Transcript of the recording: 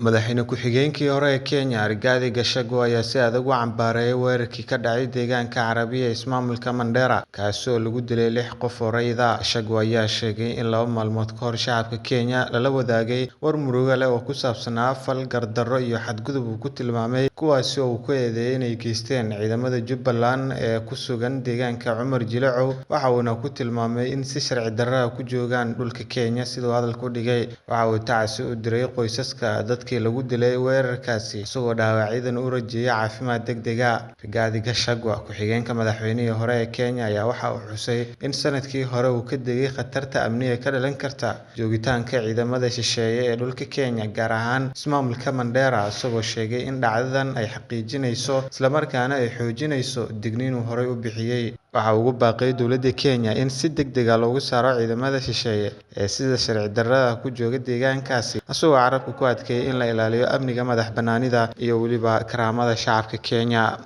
Madaxweyne ku-xigeenkii hore ee Kenya, Rigathi Gachagua, ayaa si adag u cambaareeyay weerarkii ka dhacay deegaanka Carabiya ee ismaamulka Mandera, kaasi oo lagu dilay lix qof oo rayid ah. Gachagua ayaa sheegay in 2 maalmood kahor shacabka Kenya lala wadaagay war murugo leh oo ku saabsanaa fal gardarro iyo xadgudub uu ku tilmaamay, kuwaasi oo uu ku eedeeyay inay geysteen ciidamada Jubbaland ee ku sugan deegaanka Cumar Jilacow. Waxa uuna ku tilmaamay in si sharci darro ah ku joogaan dhulka Kenya, sida uu hadalka u dhigay. Waxa uu tacsi u diray qoysaska dadkii lagu dilay weerarkaasi, isagoo dhaawacyadana u rajeeyay caafimaad degdeg ah. Rigathi Gachagua, ku-xigeenka madaxweynihii hore ee Kenya, ayaa waxa uu xusay in sanadkii hore uu ka digay khatarta amni ee ka dhalan karta joogitaanka ciidamada shisheeye ee dhulka Kenya, gaar ahaan ismaamulka Mandera, isagoo sheegay in dhacdadan ay xaqiijinayso isla markaana ay xoojinayso digniin uu horey u bixiyay. Waxa uu ugu baaqay dowladda Kenya in si degdeg ah looga saaro ciidamada shisheeye ee sida sharci darrada ah ku jooga deegaankaasi, isagoo carrabka ku adkeeyay in la ilaaliyo amniga, madax-bannaanida iyo weliba karaamada shacabka Kenya.